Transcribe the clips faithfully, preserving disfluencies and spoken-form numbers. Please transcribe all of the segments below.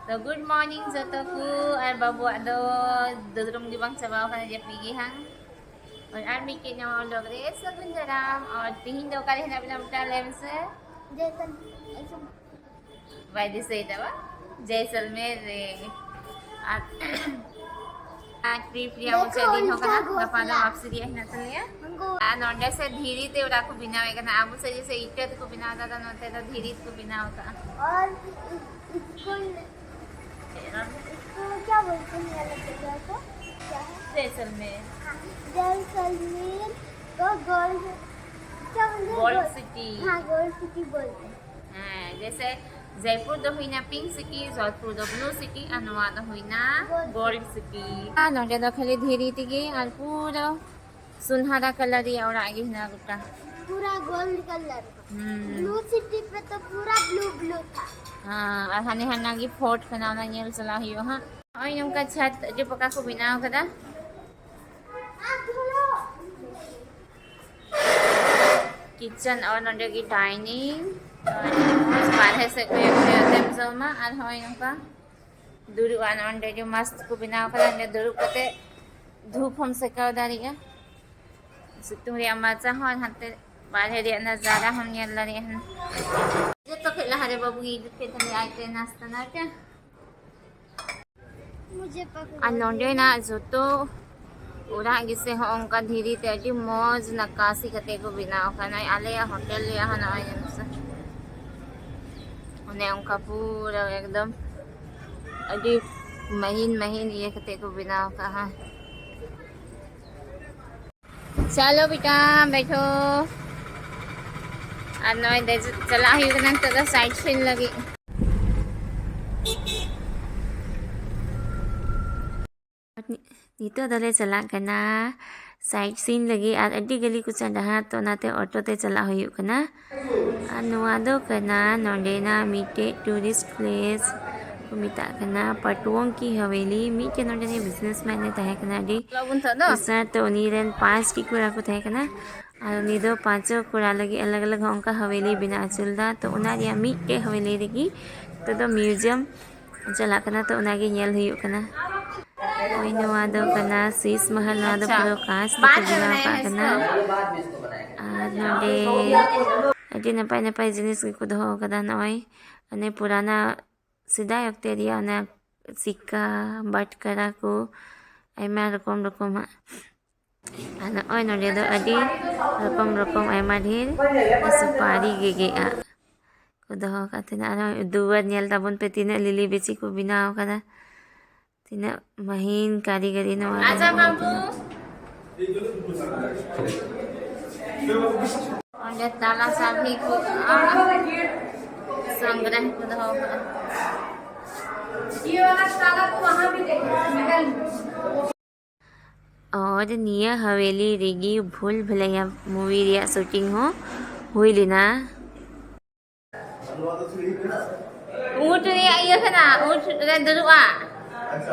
ᱛᱚ, good morning ᱡᱚᱛᱚ ᱠᱚ᱾ ᱟᱨ ᱵᱟᱹᱵᱩᱣᱟᱜ ᱫᱚ ᱫᱟᱹᱫᱽᱨᱚᱢ ᱜᱮ ᱵᱟᱝ ᱪᱟᱵᱟᱣ ᱠᱟᱱᱟ, ᱡᱟᱹᱯᱤᱫ ᱜᱮ ᱦᱟᱸᱜ᱾ ᱟᱨ ᱢᱤᱫᱴᱮᱡ ᱱᱟᱣᱟ vlog ᱨᱮ ᱥᱟᱹᱜᱩᱱ ᱫᱟᱨᱟᱢ᱾ ᱟᱨ ᱛᱤᱦᱤᱧ ᱫᱚ ᱚᱠᱟᱨᱮ ᱦᱮᱱᱟᱜ ᱵᱚᱱᱟ ᱢᱤᱫᱴᱟᱝ ᱞᱟᱹᱭ ᱢᱮᱥᱮ? Jason, Jason. ᱵᱟᱭ ᱫᱤᱥᱟᱹᱭᱮᱫᱟ ᱵᱟ? ᱡᱟᱭᱥᱟᱞᱢᱮᱨ ᱨᱮ᱾ ᱟᱨ, ᱟᱨ trip ᱨᱮᱭᱟᱜ ᱢᱩᱪᱟᱹᱫ ᱫᱤᱱ ᱦᱚᱸ ᱠᱟᱱᱟ᱾ ᱜᱟᱯᱟ ᱫᱚ ᱣᱟᱯᱥᱤ ᱨᱮᱭᱟᱜ ᱦᱮᱱᱟᱜ ᱛᱟᱞᱮᱭᱟ᱾ ᱟᱨ ᱱᱚᱸᱰᱮ ᱥᱮ ᱫᱷᱤᱨᱤ ᱛᱮ ᱚᱲᱟᱜ ᱠᱚ ᱵᱮᱱᱟᱣᱮᱫ ᱠᱟᱱᱟ᱾ ᱟᱵᱚ ᱥᱮᱫ ᱡᱮᱥᱮ ᱤᱴᱟᱹ ᱛᱮᱠᱚ ᱵᱮᱱᱟᱣ ᱮᱫᱟ, ᱱᱚᱛᱮ ᱫᱚ ᱫᱷᱤᱨᱤ ᱛᱮᱠᱚ ᱵᱮᱱᱟᱣ ᱟᱠᱟᱫᱼᱟ᱾ और इसको, इसको क्या बोलते हैं ये वाला जगह को? क्या है? जैसलमेर। हाँ, जैसलमेर को गोल्ड, क्या बोलते हैं? Gold city। हाँ, गोल्ड सिटी बोलते हैं। ᱦᱮᱸ, ᱡᱮᱥᱮ ᱡᱚᱭᱯᱩᱨ ᱫᱚ ᱦᱩᱭᱱᱟ pink city, ᱡᱳᱫᱷᱯᱩᱨ ᱫᱚ blue city, ᱟᱨ ᱱᱚᱣᱟ ᱫᱚ ᱦᱩᱭᱱᱟ gold city। ᱟᱨ ᱱᱚᱰᱮ ᱫᱚ ᱠᱷᱟᱹᱞᱤ ᱫᱷᱤᱨᱤ ᱛᱮᱜᱮ ᱟᱨ ᱯᱩᱨᱟᱹ ᱥᱩᱱᱦᱟᱨᱟ colour ᱨᱮᱭᱟᱜ ᱚᱲᱟᱜ ᱜᱮ ᱦᱮᱱᱟᱜᱼᱟ ᱜᱚᱴᱟ᱾ पूरा गोल्ड कलर। ᱦᱩᱸ। ब्लू सिटी पे तो पूरा ब्लू ब्लू था। ᱦᱮᱸ, ᱟᱨ ᱦᱟᱱᱮ ᱦᱟᱱᱟ ᱜᱮ fort ᱠᱟᱱᱟ, ᱚᱱᱟ ᱧᱮᱞ ᱪᱟᱞᱟᱣ ᱦᱩᱭᱩᱜᱼᱟ ᱦᱟᱸᱜ᱾ ᱱᱚᱜᱼᱚᱭ ᱱᱚᱝᱠᱟ ᱪᱷᱟᱛ ᱟᱹᱰᱤ ᱯᱟᱠᱟ ᱠᱚ ᱵᱮᱱᱟᱣ ᱠᱟᱫᱟ᱾ kitchen ᱟᱨ ᱱᱚᱸᱰᱮ ᱜᱮ dining᱾ ᱵᱟᱨᱦᱮ ᱥᱮᱫ ᱠᱚᱭᱚᱜ ᱠᱚᱭᱚᱜ ᱛᱮᱢ ᱡᱚᱢᱟ᱾ ᱟᱨ ᱦᱚᱸᱜᱼᱚᱭ ᱱᱚᱝᱠᱟ ᱫᱩᱲᱩᱵ, ᱟᱨ ᱱᱚᱸᱰᱮ ᱜᱮ ᱢᱚᱥᱛ ᱠᱚ ᱵᱮᱱᱟᱣ ᱠᱟᱫᱟ᱾ ᱱᱚᱸᱰᱮ ᱫᱩᱲᱩᱵ ᱠᱟᱛᱮ ᱫᱷᱩᱯ ᱦᱚᱸᱢ ᱥᱮᱠᱟᱣ ᱫᱟᱲᱮᱭᱟᱜᱼᱟ, ᱥᱤᱛᱩᱝ ᱨᱮᱭᱟᱜ ᱢᱟᱡᱟ ᱦᱚᱸ, ᱟᱨ ᱦᱟᱱᱛᱮ ᱵᱟᱨᱦᱮ ᱨᱮᱭᱟᱜ ᱱᱟᱡᱟᱨᱟ ᱦᱚᱸᱢ ᱧᱮᱞ ᱫᱟᱲᱮᱭᱟᱜᱼᱟ᱾ ᱡᱚᱛᱚ ᱠᱷᱚᱱ ᱞᱟᱦᱟᱨᱮ ᱵᱟᱹᱵᱩ ᱜᱮ ᱤᱫᱤ ᱠᱮᱫ ᱛᱟᱞᱮᱭᱟ ᱟᱡᱛᱮ ᱱᱟᱥᱛᱟ ᱱᱟᱥᱛᱟ᱾ ᱟᱨ ᱱᱚᱸᱰᱮᱱᱟᱜ ᱡᱚᱛᱚ ᱚᱲᱟᱜ ᱜᱮᱥᱮ ᱦᱚᱸᱜᱼᱚ ᱱᱚᱝᱠᱟ ᱫᱷᱤᱨᱤ ᱛᱮ ᱟᱹᱰᱤ ᱢᱚᱡᱽ ᱱᱟᱠᱟᱥᱤ ᱠᱟᱛᱮ ᱠᱚ ᱵᱮᱱᱟᱣ ᱟᱠᱟᱫᱟ᱾ ᱱᱚᱜᱼᱚᱭ ᱟᱞᱮᱭᱟᱜ ᱦᱳᱴᱮᱞ ᱨᱮᱭᱟᱜ ᱦᱚᱸ ᱱᱚᱜᱼᱚᱭ ᱧᱮᱞ ᱢᱮᱥᱮ, ᱚᱱᱮ ᱚᱱᱠᱟ ᱯᱩᱨᱟᱹ ᱮᱠᱫᱚᱢ ᱟᱹᱰᱤ ᱢᱟᱦᱤᱱ ᱢᱟᱦᱤᱱ ᱤᱭᱟᱹ ᱠᱟᱛᱮ ᱠᱚ ᱵᱮᱱᱟᱣ ᱟᱠᱟᱫᱼᱟ᱾ चलो बेटा, बैठो। ᱟᱨ ᱱᱚᱜᱼᱚᱭ ᱫᱮᱡ ᱪᱟᱞᱟᱜ ᱦᱩᱭᱩᱜ ᱠᱟᱱᱟ ᱱᱤᱛᱚᱜ ᱫᱚ sight seeing ᱞᱟᱹᱜᱤᱫ᱾ ᱱᱤᱛᱚᱜ ᱫᱚᱞᱮ ᱪᱟᱞᱟᱜ ᱠᱟᱱᱟ sight seeing ᱞᱟᱹᱜᱤᱫ, ᱟᱨ ᱟᱹᱰᱤ ᱜᱟᱹᱞᱤ ᱠᱚᱪᱟ ᱰᱟᱦᱟᱨ, ᱛᱚ ᱚᱱᱟᱛᱮ ᱚᱴᱳ ᱛᱮ ᱪᱟᱞᱟᱜ ᱦᱩᱭᱩᱜ ᱠᱟᱱᱟ᱾ ᱟᱨ ᱱᱚᱣᱟ ᱫᱚ ᱠᱟᱱᱟ ᱱᱚᱰᱮᱱᱟᱜ ᱢᱤᱫᱴᱮᱡ tourist place ᱠᱚ ᱢᱮᱛᱟᱜ ᱠᱟᱱᱟ ᱯᱟᱴᱣᱚᱝ ᱠᱤ ᱦᱟᱵᱮᱞᱤ᱾ ᱢᱤᱫᱴᱮᱡ ᱱᱚᱰᱮᱱᱤᱡ businessman ᱮ ᱛᱟᱦᱮᱸ ᱠᱟᱱᱟ, ᱟᱹᱰᱤ ᱪᱟᱞᱟᱜ ᱟᱵᱚᱱ ᱱᱤᱛᱚᱜ ᱫᱚ᱾ ᱚᱯᱷᱤᱥᱟᱨ, ᱛᱚ ᱩᱱᱤ ᱨᱮᱱ ᱯᱟᱸᱪ ᱴᱤ ᱠᱚᱲᱟ ᱠᱚ ᱛᱟᱦᱮᱸ ᱠᱟᱱᱟ᱾ ᱟᱨ ᱩᱱᱤ ᱫᱚ ᱯᱟᱸᱪᱚ ᱠᱚᱲᱟ ᱞᱟᱹᱜᱤᱫ ᱟᱞᱟᱜᱽ ᱟᱞᱟᱜᱽ ᱦᱚᱸ ᱚᱱᱠᱟ ᱦᱟᱵᱮᱞᱤ ᱵᱮᱱᱟᱣ ᱦᱚᱪᱚ ᱞᱮᱫᱟ᱾ ᱛᱚ ᱚᱱᱟ ᱨᱮᱭᱟᱜ ᱢᱤᱫᱴᱮᱡ ᱦᱟᱵᱮᱞᱤ ᱨᱮᱜᱮ ᱱᱤᱛᱚᱜ ᱫᱚ museum ᱪᱟᱞᱟᱜ ᱠᱟᱱᱟ, ᱛᱚ ᱚᱱᱟᱜᱮ ᱧᱮᱞ ᱦᱩᱭᱩᱜ ᱠᱟᱱᱟ᱾ ᱦᱳᱭ, ᱱᱚᱣᱟ ᱫᱚ ᱠᱟᱱᱟ ᱥᱤᱥ ᱢᱟᱦᱟᱞ, ᱱᱚᱣᱟ ᱫᱚ ᱟᱪᱪᱷᱟ᱾ ᱯᱩᱨᱟᱹ ᱠᱟᱸᱪ ᱛᱮᱠᱚ ᱵᱟᱫ ᱨᱮ ᱵᱮᱱᱟᱣ ᱢᱮᱱᱟᱭᱟ ᱟᱠᱟᱫ ᱦᱮᱸᱥᱮ ᱠᱟᱱᱟ᱾ ᱛᱚ? ᱟᱨ ᱱᱚᱰᱮ ᱟᱹᱰᱤ ᱱᱟᱯᱟᱭ ᱱᱟᱯᱟᱭ ᱡᱤᱱᱤᱥ ᱜᱮᱠᱚ ᱫᱚᱦᱚ ᱟᱠᱟᱫᱟ᱾ ᱱᱚᱜᱼᱚᱭ ᱚᱱᱮ ᱯᱩᱨᱟᱱᱟ ᱥᱮᱫᱟᱭ ᱚᱠᱛᱮ ᱨᱮᱭᱟᱜ ᱚᱱᱟ ᱥᱤᱠᱠᱟ, ᱵᱟᱴᱠᱟᱨᱟ ᱠᱚ, ᱟᱭᱢᱟ ᱨᱚᱠᱚᱢ ᱨᱚᱠᱚᱢᱟᱜ᱾ ᱟᱨ ᱱᱚᱜᱼᱚᱭ ᱱᱚᱰᱮ ᱫᱚ ᱟᱹᱰᱤ ᱨᱚᱠᱚᱢ ᱨᱚᱠᱚᱢ ᱟᱭᱢᱟ ᱰᱷᱮᱨ ᱥᱩᱯᱟᱨᱤ ᱜᱮᱜᱮᱜᱼᱟ ᱠᱚ ᱫᱚᱦᱚ ᱟᱠᱟᱫ ᱛᱟᱦᱮᱱᱟ᱾ ᱟᱨ ᱱᱚᱜᱼᱚᱭ ᱫᱩᱣᱟᱹᱨ ᱧᱮᱞ ᱛᱟᱵᱚᱱ ᱯᱮ, ᱛᱤᱱᱟᱹᱜ ᱞᱤᱞᱤ ᱵᱤᱪᱷᱤ ᱠᱚ ᱵᱮᱱᱟᱣ ᱟᱠᱟᱫᱟ, ᱛᱤᱱᱟᱹᱜ ᱢᱟᱦᱤᱱ ᱠᱟᱹᱨᱤᱜᱚᱨᱤ ᱱᱚᱣᱟ ᱟᱪᱪᱷᱟ ᱨᱮᱱᱟᱜ ᱵᱟᱹᱵᱩ᱾ ᱚᱸᱰᱮ ᱛᱟᱞᱟ ᱥᱟᱹᱵᱷᱤ ᱠᱚ ᱥᱚᱝᱜᱨᱟᱦ ᱠᱚ ᱫᱚᱦᱚ ᱠᱟᱜᱼᱟ᱾ ᱟᱨ ᱱᱤᱭᱟᱹ ᱦᱟᱣᱮᱞᱤ ᱨᱮᱜᱮ ᱵᱷᱩᱞ ᱵᱷᱩᱞᱟᱭᱟ movie ᱨᱮᱭᱟᱜ shooting ᱦᱚᱸ ᱦᱩᱭ ᱞᱮᱱᱟ᱾ ᱩᱸᱴ ᱨᱮᱭᱟᱜ ᱤᱭᱟᱹ ᱠᱟᱱᱟ, ᱩᱸᱴ ᱨᱮ ᱫᱩᱲᱩᱵᱼᱟ᱾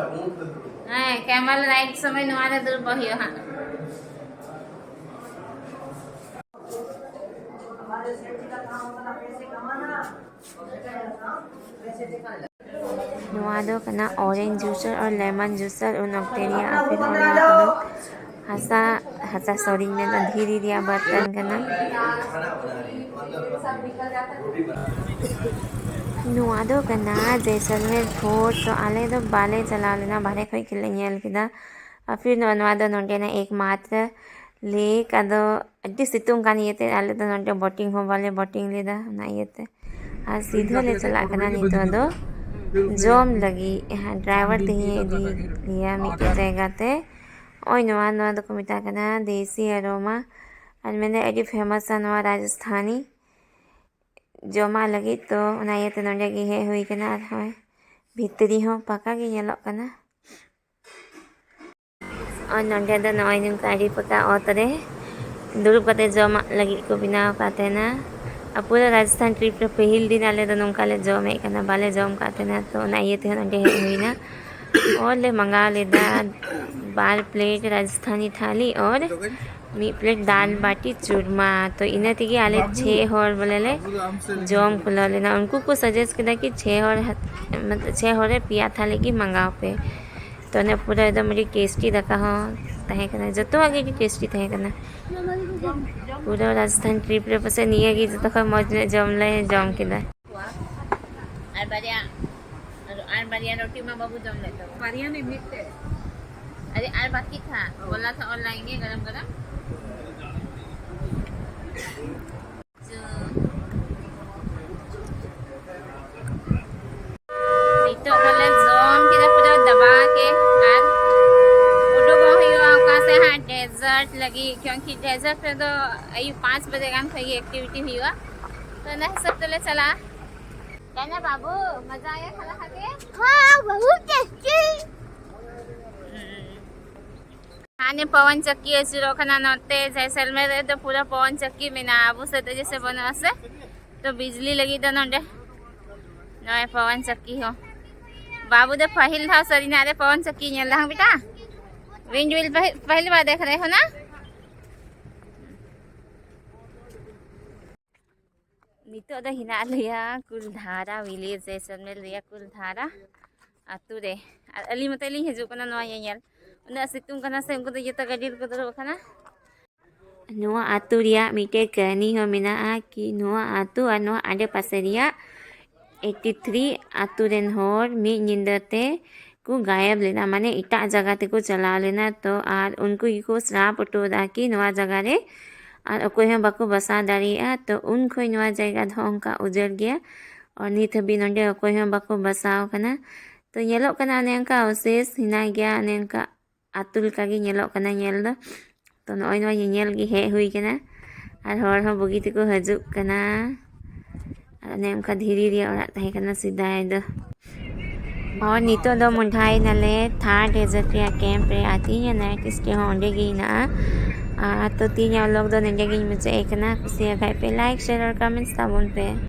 ᱦᱮᱸ, camel ride ᱥᱚᱢᱚᱭ ᱱᱚᱣᱟ ᱨᱮ ᱫᱩᱲᱩᱵ ᱦᱩᱭᱩᱜᱼᱟ ᱦᱟᱸᱜ᱾ ᱱᱚᱣᱟ ᱫᱚ ᱠᱟᱱᱟ orange juicer ᱟᱨ lemon juicer᱾ ᱩᱱ ᱚᱠᱛᱮ ᱨᱮᱭᱟᱜ ᱟᱯᱮ ᱦᱚᱲ ᱱᱚᱣᱟ ᱠᱚᱫᱚ ᱦᱟᱥᱟ, ᱦᱟᱥᱟ, sorry, ᱢᱮᱱᱫᱟ ᱫᱷᱤᱨᱤ ᱨᱮᱭᱟᱜ ᱵᱟᱨᱛᱟᱱ ᱠᱟᱱᱟ᱾ ᱱᱚᱣᱟ ᱫᱚ ᱠᱟᱱᱟ ᱡᱮᱥᱟᱞᱢᱮᱨ fort᱾ ᱛᱚ ᱟᱞᱮ ᱫᱚ ᱵᱟᱞᱮ ᱪᱟᱞᱟᱣ ᱞᱮᱱᱟ, ᱵᱟᱦᱨᱮ ᱠᱷᱚᱡ ᱜᱮᱞᱮ ᱧᱮᱞ ᱠᱮᱫᱟ᱾ ᱟᱨ ᱯᱷᱤᱨ ᱱᱚᱣᱟ, ᱱᱚᱣᱟ ᱫᱚ ᱱᱚᱰᱮᱱᱟᱜ ᱮᱠᱢᱟᱛᱨᱚ lake᱾ ᱟᱫᱚ ᱟᱹᱰᱤ ᱥᱤᱛᱩᱝ ᱠᱟᱱ ᱤᱭᱟᱹᱛᱮ ᱟᱞᱮ ᱫᱚ ᱱᱚᱰᱮ boating ᱦᱚᱸ ᱵᱟᱞᱮ boating ᱞᱮᱫᱟ, ᱚᱱᱟ ᱤᱭᱟᱹᱛᱮ᱾ ᱟᱨ ᱥᱤᱫᱷᱟᱹ ᱞᱮ ᱪᱟᱞᱟᱜ ᱠᱟᱱᱟ ᱱᱤᱛᱚᱜ ᱫᱚ ᱡᱚᱢ ᱞᱟᱹᱜᱤᱫ᱾ ᱦᱮᱸ, driver ᱛᱮᱦᱮᱧ ᱤᱫᱤ ᱞᱮᱭᱟ ᱢᱤᱫᱴᱮᱡ ᱡᱟᱭᱜᱟ ᱛᱮ᱾ ᱱᱚᱜᱼᱚᱭ ᱱᱚᱣᱟ, ᱱᱚᱣᱟ ᱫᱚᱠᱚ ᱢᱮᱛᱟᱜ ᱠᱟᱱᱟ ᱫᱮᱥᱤ ᱟᱨᱳᱢᱟ᱾ ᱟᱨ ᱢᱮᱱᱫᱟ ᱟᱹᱰᱤ famous ᱟ ᱱᱚᱣᱟ ᱨᱟᱡᱚᱥᱛᱷᱟᱱᱤ ᱡᱚᱢᱟᱜ ᱞᱟᱹᱜᱤᱫ, ᱛᱚ ᱚᱱᱟ ᱤᱭᱟᱹᱛᱮ ᱱᱚᱰᱮ ᱜᱮ ᱦᱮᱡ ᱦᱩᱭ ᱠᱟᱱᱟ᱾ ᱟᱨ ᱦᱚᱸᱜᱼᱚᱭ ᱵᱷᱤᱛᱨᱤ ᱦᱚᱸ ᱯᱟᱠᱟ ᱜᱮ ᱧᱮᱞᱚᱜ ᱠᱟᱱᱟ᱾ ᱟᱨ ᱱᱚᱰᱮ ᱫᱚ ᱱᱚᱜᱼᱚᱭ ᱱᱚᱝᱠᱟ ᱟᱹᱰᱤ ᱯᱟᱠᱟ ᱚᱛ ᱨᱮ ᱫᱩᱲᱩᱵ ᱠᱟᱛᱮ ᱡᱚᱢᱟᱜ ᱞᱟᱹᱜᱤᱫ ᱠᱚ ᱵᱮᱱᱟᱣ ᱟᱠᱟᱫ ᱛᱟᱦᱮᱱᱟ᱾ ᱟᱨ ᱯᱩᱨᱟᱹ ᱨᱟᱡᱚᱥᱛᱷᱟᱱ trip ᱨᱮ ᱯᱟᱹᱦᱤᱞ ᱫᱤᱱ ᱟᱞᱮ ᱫᱚ ᱱᱚᱝᱠᱟ ᱞᱮ ᱡᱚᱢᱮᱫ ᱠᱟᱱᱟ, ᱵᱟᱞᱮ ᱡᱚᱢ ᱟᱠᱟᱫ ᱛᱟᱦᱮᱱᱟ, ᱛᱚ ᱚᱱᱟ ᱤᱭᱟᱹ ᱛᱮᱦᱚᱸ ᱱᱚᱰᱮ ᱦᱮᱡ ᱦᱩᱭᱱᱟ᱾ ᱟᱨ ᱞᱮ ᱢᱟᱸᱜᱟᱣ ᱞᱮᱫᱟ ᱵᱟᱨ plate ᱨᱟᱡᱚᱥᱛᱷᱟᱱᱤ ᱛᱷᱟᱞᱤ ᱟᱨ ᱢᱤᱫ ᱯᱞᱮᱴ ᱫᱟᱞ ᱵᱟᱹᱴᱤ ᱪᱩᱨᱢᱟ᱾ ᱛᱚ ᱤᱱᱟᱹ ᱛᱮᱜᱮ ᱟᱞᱮ ᱪᱷᱮ ᱦᱚᱲ ᱵᱚᱞᱮ ᱞᱮ ᱡᱚᱢ ᱠᱩᱞᱟᱹᱣ ᱞᱮᱱᱟ᱾ ᱩᱱᱠᱩ ᱠᱚ ᱥᱟᱡᱮᱥᱴ ᱠᱮᱫᱟ ᱠᱤ ᱪᱷᱮ ᱦᱚᱲ ᱦᱟᱛ-, ᱢᱚᱛᱞᱚᱵ ᱪᱷᱮ ᱦᱚᱲ ᱨᱮ ᱯᱮᱭᱟ ᱛᱷᱟᱞᱤ ᱜᱮ ᱢᱟᱸᱜᱟᱣ ᱯᱮ᱾ ᱛᱚ ᱚᱱᱮ ᱯᱩᱨᱟᱹ ᱮᱠᱫᱚᱢ ᱟᱹᱰᱤ ᱴᱮᱥᱴᱤ ᱫᱟᱠᱟ ᱦᱚᱸ ᱛᱟᱦᱮᱸ ᱠᱟᱱᱟ, ᱡᱚᱛᱚᱣᱟᱜ ᱜᱮ ᱟᱹᱰᱤ ᱴᱮᱥᱴᱤ ᱛᱟᱦᱮᱸ ᱠᱟᱱᱟ᱾ ᱯᱩᱨᱟᱹ ᱨᱟᱡᱚᱥᱛᱷᱟᱱ ᱴᱨᱤᱯ ᱨᱮ ᱯᱟᱥᱮᱡ ᱱᱤᱭᱟᱹ ᱜᱮ ᱡᱚᱛᱚ ᱠᱷᱚᱱ ᱢᱚᱡᱽ ᱧᱚᱜ ᱡᱚᱢ ᱞᱮ ᱡᱚᱢ ᱠᱮᱫᱟ᱾ ᱟᱨ ᱵᱟᱨᱭᱟ, ᱟᱨ, ᱟᱨ ᱵᱟᱨᱭᱟ ᱨᱩᱴᱤ ᱢᱟ ᱵᱟᱵᱩ ᱡᱚᱢ ᱞᱮᱫ ᱛᱟᱵᱚᱱ᱾ ᱵᱟᱨᱭᱟ ᱢᱤᱫ ᱢᱤᱫ ᱛᱮ᱾ ᱟᱨᱮ, ᱟᱨ ᱵᱟᱠᱤ ᱛᱷᱟ, ᱵᱚᱞᱟ ᱛᱷᱟ ᱚᱱᱞᱟᱭᱤᱱ ᱜᱮ ᱜᱚᱨᱚᱢ ᱜᱚᱨᱚᱢ᱾ ᱱᱤᱛᱚᱜ ᱫᱚᱞᱮ ᱡᱚᱢ ᱠᱮᱫᱟ ᱯᱩᱨᱟᱹ ᱫᱟᱵᱟ ᱠᱮ, ᱟᱨ ᱩᱰᱩᱠᱚᱜ ᱦᱩᱭᱩᱜᱼᱟ ᱚᱠᱟ ᱥᱮᱫ ᱦᱟᱸᱜ ᱰᱮᱡᱟᱨᱴ ᱞᱟᱹᱜᱤᱫ, ᱠᱤᱭᱚᱱᱠᱤ ᱰᱮᱡᱟᱨᱴ ᱨᱮᱫᱚ ᱟᱹᱭᱩᱵ ᱯᱟᱸᱪ ᱵᱟᱡᱮ ᱜᱟᱱ ᱠᱷᱚᱱ ᱜᱮ ᱮᱠᱴᱤᱵᱷᱤᱴᱤ ᱦᱩᱭᱩᱜᱼᱟ᱾ ᱛᱚ ᱚᱱᱟ ᱦᱤᱥᱟᱹᱵ ᱛᱮᱞᱮ ᱪᱟᱞᱟᱜᱼᱟ᱾ ᱠᱟᱱᱟ ᱵᱟᱵᱩ, ᱢᱟᱡᱟ ᱟᱭᱟ ᱠᱷᱟᱱᱟ ᱠᱷᱟᱛᱮ? ᱦᱮᱸ, ᱵᱚᱦᱩᱛ ᱴᱮᱥᱴᱤ᱾ ᱦᱟᱱᱮ ᱯᱚᱣᱚᱱ ᱪᱚᱠᱠᱤ ᱟᱹᱪᱩᱨᱚᱜ ᱠᱟᱱᱟ ᱱᱚᱛᱮ᱾ ᱡᱟᱭᱥᱟᱞᱢᱮᱨ ᱨᱮᱫᱚ ᱯᱩᱨᱟᱹ ᱯᱚᱣᱚᱱ ᱪᱚᱠᱠᱤ ᱢᱮᱱᱟᱜᱼᱟ, ᱟᱵᱚ ᱥᱮᱫ ᱫᱚ ᱡᱮᱥᱮ ᱵᱟᱹᱱᱩᱜᱼᱟ ᱥᱮ᱾ ᱛᱚ ᱵᱤᱡᱽᱞᱤ ᱞᱟᱹᱜᱤᱫ ᱫᱚ ᱱᱚᱰᱮ ᱱᱚᱜᱼᱚᱭ ᱯᱚᱣᱚᱱ ᱪᱚᱠᱠᱤ ᱦᱚᱸ᱾ ᱵᱟᱵᱩ ᱫᱚ ᱯᱟᱹᱦᱤᱞ ᱫᱷᱟᱣ ᱥᱟᱹᱨᱤᱱᱟᱜ ᱨᱮ ᱯᱚᱣᱚᱱ ᱪᱚᱠᱠᱤ ᱧᱮᱞ ᱫᱟ, ᱦᱟᱝ ᱵᱮᱴᱟ? ᱣᱤᱱᱰ ᱢᱤᱞ ᱯᱟᱹᱦᱤᱞ, ᱯᱟᱹᱦᱤᱞ ᱵᱟᱨ ᱫᱮᱠᱷ ᱨᱮ ᱦᱳ ᱱᱟ? ᱱᱤᱛᱚᱜ ᱫᱚ ᱦᱮᱱᱟᱜ ᱞᱮᱭᱟ ᱠᱩᱞᱫᱷᱟᱨᱟ ᱵᱷᱤᱞᱮᱡᱽ, ᱡᱟᱭᱥᱟᱞᱢᱮᱨ ᱨᱮᱭᱟᱜ ᱠᱩᱞᱫᱷᱟᱨᱟ ᱟᱹᱛᱩ ᱨᱮ᱾ ᱟᱨ ᱟᱹᱞᱤᱧ ᱢᱚᱛᱚ ᱞᱤᱧ ᱦᱤᱡᱩᱜ ᱠᱟᱱᱟ ᱱᱚᱣᱟ ᱧᱮᱧᱮᱞ᱾ ᱩᱱᱟᱹᱜ ᱥᱤᱛᱩᱝ ᱠᱟᱱᱟ ᱥᱮ, ᱩᱱᱠᱩ ᱫᱚ ᱡᱚᱛᱚ ᱜᱟᱹᱰᱤ ᱨᱮᱠᱚ ᱫᱩᱲᱩᱵ ᱟᱠᱟᱱᱟ᱾ ᱱᱚᱣᱟ ᱟᱹᱛᱩ ᱨᱮᱭᱟᱜ ᱢᱤᱫᱴᱮᱡ ᱠᱟᱹᱦᱱᱤ ᱦᱚᱸ ᱢᱮᱱᱟᱜᱼᱟ ᱠᱤ ᱱᱚᱣᱟ ᱟᱹᱛᱩ ᱟᱨ ᱱᱚᱣᱟ ᱟᱰᱮᱯᱟᱥᱮ ᱨᱮᱭᱟᱜ ᱮᱭᱤᱴᱤ ᱛᱷᱨᱤ ᱟᱹᱛᱩ ᱨᱮᱱ ᱦᱚᱲ ᱢᱤᱫ ᱧᱤᱫᱟᱹ ᱛᱮ ᱠᱚ ᱜᱟᱭᱮᱵ ᱞᱮᱱᱟ, ᱢᱟᱱᱮ ᱮᱴᱟᱜ ᱡᱟᱭᱜᱟ ᱛᱮᱠᱚ ᱪᱟᱞᱟᱣ ᱞᱮᱱᱟ᱾ ᱛᱚ ᱟᱨ ᱩᱱᱠᱩ ᱜᱮᱠᱚ ᱥᱨᱟᱯ ᱦᱚᱴᱚ ᱟᱠᱟᱫᱟ ᱠᱤ ᱱᱚᱣᱟ ᱡᱟᱭᱜᱟ ᱨᱮ ᱟᱨ ᱚᱠᱚᱭ ᱦᱚᱸ ᱵᱟᱠᱚ ᱵᱟᱥᱟ ᱫᱟᱲᱮᱭᱟᱜᱼᱟ᱾ ᱛᱚ ᱩᱱ ᱠᱷᱚᱱ ᱱᱚᱣᱟ ᱡᱟᱭᱜᱟ ᱫᱚ ᱚᱱᱠᱟ ᱩᱡᱟᱹᱲ ᱜᱮᱭᱟ ᱟᱨ ᱱᱤᱛ ᱦᱟᱹᱵᱤᱡ ᱱᱚᱰᱮ ᱚᱠᱚᱭ ᱦᱚᱸ ᱵᱟᱠᱚ ᱵᱟᱥᱟᱣ ᱠᱟᱱᱟ᱾ ᱛᱚ ᱧᱮᱞᱚᱜ ᱠᱟᱱᱟ ᱚᱱᱮ ᱚᱱᱠᱟ ᱚᱵᱚᱥᱮᱥ ᱦᱮᱱᱟᱜ ᱜᱮᱭᱟ, ᱚᱱᱮ ᱚᱱᱠᱟ ᱟᱹᱛᱩ ᱞᱮᱠᱟᱜᱮ ᱧᱮᱞᱚᱜ ᱠᱟᱱᱟ ᱧᱮᱞ ᱫᱚ᱾ ᱛᱚ ᱱᱚᱜᱼᱚᱭ ᱱᱚᱣᱟ ᱧᱮᱧᱮᱞ ᱜᱮ ᱦᱮᱡ ᱦᱩᱭ ᱠᱟᱱᱟ ᱟᱨ ᱦᱚᱲ ᱦᱚᱸ ᱵᱩᱜᱤ ᱛᱮᱠᱚ ᱦᱤᱡᱩᱜ ᱠᱟᱱᱟ᱾ ᱟᱨ ᱚᱱᱮ ᱚᱱᱠᱟ ᱫᱷᱤᱨᱤ ᱨᱮᱭᱟᱜ ᱚᱲᱟᱜ ᱛᱟᱦᱮᱸ ᱠᱟᱱᱟ ᱥᱮᱫᱟᱭ ᱫᱚ᱾ ᱟᱨ ᱱᱤᱛᱚᱜ ᱫᱚ ᱢᱚᱸᱰᱷᱟᱭ ᱱᱟᱞᱮ ᱛᱷᱟᱨᱰ ᱰᱮᱡᱟᱨᱴ ᱨᱮᱭᱟᱜ ᱠᱮᱢᱯ ᱨᱮ, ᱟᱨ ᱛᱮᱦᱮᱧᱟᱜ ᱱᱟᱭᱤᱴ ᱥᱴᱮ ᱦᱚᱸ ᱚᱸᱰᱮ ᱜᱮ ᱦᱮᱱᱟᱜᱼᱟ᱾ ᱟᱨ ᱛᱚ ᱛᱮᱦᱮᱧᱟᱜ ᱵᱞᱚᱜ ᱫᱚ ᱱᱚᱸᱰᱮ ᱜᱤᱧ ᱢᱩᱪᱟᱹᱫ ᱮᱫ ᱠᱟᱱᱟ᱾ ᱠᱩᱥᱤᱭᱟᱜ ᱠᱷᱟᱡ ᱯᱮ ᱞᱟᱭᱤᱠ, ᱥᱮᱭᱟᱨ ᱟᱨ ᱠᱚᱢᱮᱱᱴᱥ ᱛᱟᱵᱚᱱ ᱯᱮ᱾